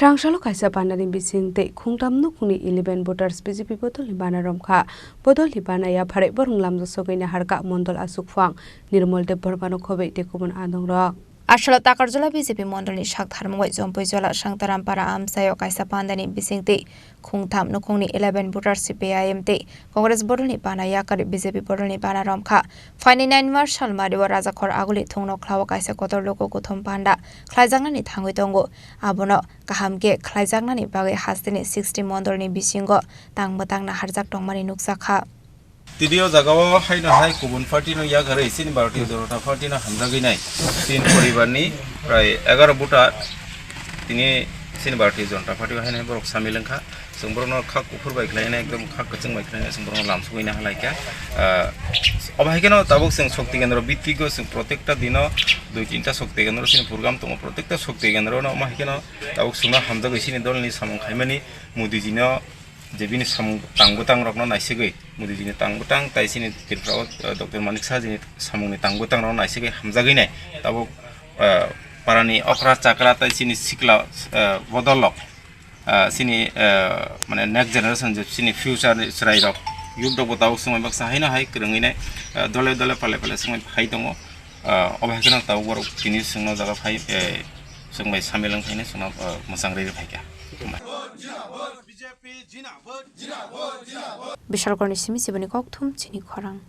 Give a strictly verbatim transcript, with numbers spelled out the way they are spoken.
Rangchalo kaisa bandani bising tei khungtam nukhungni eleven voters B J P bodolni bana romkha. Bodolni bana yapharwi borok lamjak sogwi naharkha mondol achukphang Nirmal Debbarmano khobwi tei kubun adongrok. Achalo Takarjala B J P mondolni sak tharmung bai Jompuijala Sangtarampara amchaio kaisa bandani bising tei khungtham nukhungni eleven voters C P I M tei Congress bodolni bana yakarwi B J P bodolni bana romkha. Phaini nine March salmari o Rajakhor Aguli thungno khlao kaisa kotor luku kuthum panda khlaijaknani thangwi tongo. Abono kaham khe khlaijaknani bagwi hasteni sixty mondolni bisingo tang bwtang naharjak tongmani nukjakha. Tini o jagao haino hai kubun party no yakarwi chini Bharatiya Janata Party no hamjagwi nai tin poribar ni prai egaroh voter tini chini Bharatiya Janata Party o haino hai borok samil wngkha. Chwng borokno kha kuphur bai khlainai, ekdom kha kwchwng bai khlainai, chwng borokno lamsogwi nahalaikha. Ah, obo hai kheno tabuk chwng Shakti Kendra bhittiko chwng protekta dino dui tinta Shakti Kendra chini program tongo, protekta Shakti Kendra no omo hai kheno tabuk chwngno hamjagwi chini dolni samung khaimani Modiji no je bini samung tang bwtang rokno naisegwi, Modiji ni tang bwtang tai chini Tripura o, ah, Doctor Manik Saha ji ni samung ni tang bwtang rokno naisegwi hamjagwi nai tabuk, ah, parani okra chakra tai chini sikla, ah, bodol rok. Ah, chini, ah, mane next generation je chini future ni chwrai rok, youth rok bo tabuk chwng bai baksa haino hai kwrwngwi nai, ah, dole dole pale pale chwng bai phai tongo. Ah, obo hai kheno tabuk borok tini chwngno jaga phai, eh, chwng bai samil wng khaino chwngno, ah, mwchang rwi rwi phaikha. Bishalkorni simi siboni kokthum chini khorang.